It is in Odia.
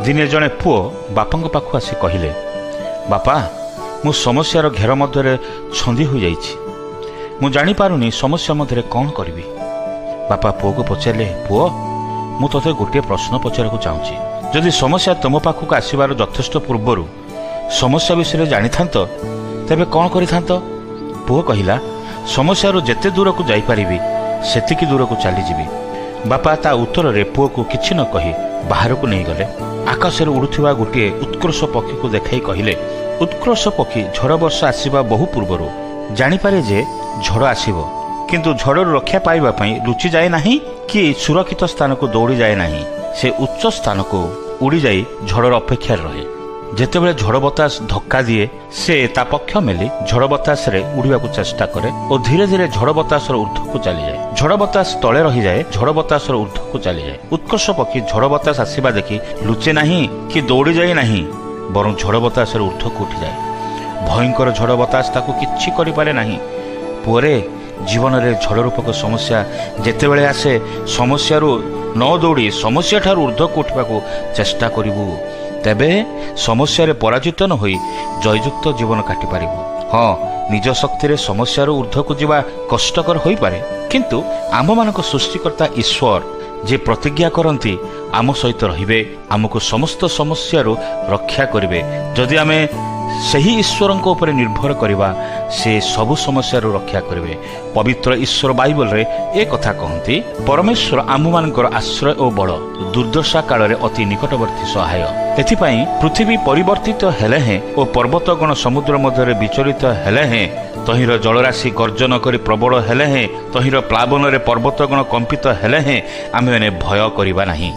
ଦିନେ ଜଣେ ପୁଅ ବାପାଙ୍କ ପାଖକୁ ଆସି କହିଲେ, ବାପା, ମୁଁ ସମସ୍ୟାର ଘେର ମଧ୍ୟରେ ଛନ୍ଦି ହୋଇଯାଇଛି। ମୁଁ ଜାଣିପାରୁନି ସମସ୍ୟା ମଧ୍ୟରେ କ'ଣ କରିବି। ବାପା ପୁଅକୁ ପଚାରିଲେ, ପୁଅ, ମୁଁ ତୋତେ ଗୋଟିଏ ପ୍ରଶ୍ନ ପଚାରିବାକୁ ଚାହୁଁଛି। ଯଦି ସମସ୍ୟା ତୁମ ପାଖକୁ ଆସିବାର ଯଥେଷ୍ଟ ପୂର୍ବରୁ ସମସ୍ୟା ବିଷୟରେ ଜାଣିଥାନ୍ତ, ତେବେ କ'ଣ କରିଥାନ୍ତ? ପୁଅ କହିଲା, ସମସ୍ୟାରୁ ଯେତେ ଦୂରକୁ ଯାଇପାରିବି ସେତିକି ଦୂରକୁ ଚାଲିଯିବି। ବାପା ତା ଉତ୍ତରରେ ପୁଅକୁ କିଛି ନ କହି ବାହାରକୁ ନେଇଗଲେ। ଆକାଶରେ ଉଡ଼ୁଥିବା ଗୋଟିଏ ଉତ୍କ୍ରୋଶ ପକ୍ଷୀକୁ ଦେଖାଇ କହିଲେ, ଉତ୍କ୍ରୋଶ ପକ୍ଷୀ ଝଡ଼ ବର୍ଷା ଆସିବା ବହୁ ପୂର୍ବରୁ ଜାଣିପାରେ ଯେ ଝଡ଼ ଆସିବ, କିନ୍ତୁ ଝଡ଼ରୁ ରକ୍ଷା ପାଇବା ପାଇଁ ଲୁଚିଯାଏ ନାହିଁ କି ସୁରକ୍ଷିତ ସ୍ଥାନକୁ ଦୌଡ଼ିଯାଏ ନାହିଁ। ସେ ଉଚ୍ଚ ସ୍ଥାନକୁ ଉଡ଼ିଯାଇ ଝଡ଼ର ଅପେକ୍ଷାରେ ରହେ। ଯେତେବେଳେ ଝଡ଼ ବତାସ ଧକ୍କା ଦିଏ, ସେ ତା ପକ୍ଷ ମେଲି ଝଡ଼ ବତାସରେ ଉଡ଼ିବାକୁ ଚେଷ୍ଟା କରେ ଓ ଧୀରେ ଧୀରେ ଝଡ଼ ବତାସର ଉର୍ଦ୍ଧ୍ୱକୁ ଚାଲିଯାଏ। ଝଡ଼ ବତାସ ତଳେ ରହିଯାଏ, ଝଡ଼ ବତାସର ଉର୍ଦ୍ଧ୍ୱକୁ ଚାଲିଯାଏ। ଉତ୍କର୍ଷ ପକ୍ଷୀ ଝଡ଼ ବତାସ ଆସିବା ଦେଖି ଲୁଚେ ନାହିଁ କି ଦୌଡ଼ିଯାଏ ନାହିଁ, ବରଂ ଝଡ଼ ବତାସରେ ଉର୍ଦ୍ଧ୍ୱକୁ ଉଠିଯାଏ। ଭୟଙ୍କର ଝଡ଼ ବତାସ ତାକୁ କିଛି କରିପାରେ ନାହିଁ। ପୁଅରେ, ଜୀବନରେ ଝଡ଼ ରୂପକ ସମସ୍ୟା ଯେତେବେଳେ ଆସେ, ସମସ୍ୟାରୁ ନ ଦୌଡ଼ି ସମସ୍ୟାଠାରୁ ଉର୍ଦ୍ଧ୍ୱକୁ ଉଠିବାକୁ ଚେଷ୍ଟା କରିବୁ, ତେବେ ସମସ୍ୟାରେ ପରାଜିତ ନ ହୋଇ ଜୟଯୁକ୍ତ ଜୀବନ କାଟିପାରିବୁ। ହଁ, ନିଜ ଶକ୍ତିରେ ସମସ୍ୟାରୁ ଉର୍ଦ୍ଧ୍ୱକୁ ଯିବା କଷ୍ଟକର ହୋଇପାରେ, କିନ୍ତୁ ଆମ୍ଭମାନଙ୍କ ସୃଷ୍ଟିକର୍ତ୍ତା ଈଶ୍ୱର ଯେ ପ୍ରତିଜ୍ଞା କରନ୍ତି, ଆମ ସହିତ ରହିବେ, ଆମକୁ ସମସ୍ତ ସମସ୍ୟାରୁ ରକ୍ଷା କରିବେ। ଯଦି ଆମେ ସେହି ଈଶ୍ୱରଙ୍କ ଉପରେ ନିର୍ଭର କରିବା, ସେ ସବୁ ସମସ୍ୟାରୁ ରକ୍ଷା କରିବେ। ପବିତ୍ର ଈଶ୍ୱର ବାଇବଲରେ ଏ କଥା କହନ୍ତି, ପରମେଶ୍ୱର ଆମ୍ଭମାନଙ୍କର ଆଶ୍ରୟ ଓ ବଳ, ଦୁର୍ଦ୍ଦଶା କାଳରେ ଅତି ନିକଟବର୍ତ୍ତୀ ସହାୟ। ଏଥିପାଇଁ ପୃଥିବୀ ପରିବର୍ତ୍ତିତ ହେଲେ ହେଁ ଓ ପର୍ବତଗଣ ସମୁଦ୍ର ମଧ୍ୟରେ ବିଚଳିତ ହେଲେ ହେଁ, ତହିଁର ଜଳରାଶି ଗର୍ଜନ କରି ପ୍ରବଳ ହେଲେ ହେଁ, ତହିଁର ପ୍ଲାବନରେ ପର୍ବତଗଣ କମ୍ପିତ ହେଲେ ହେଁ, ଆମେମାନେ ଭୟ କରିବା ନାହିଁ।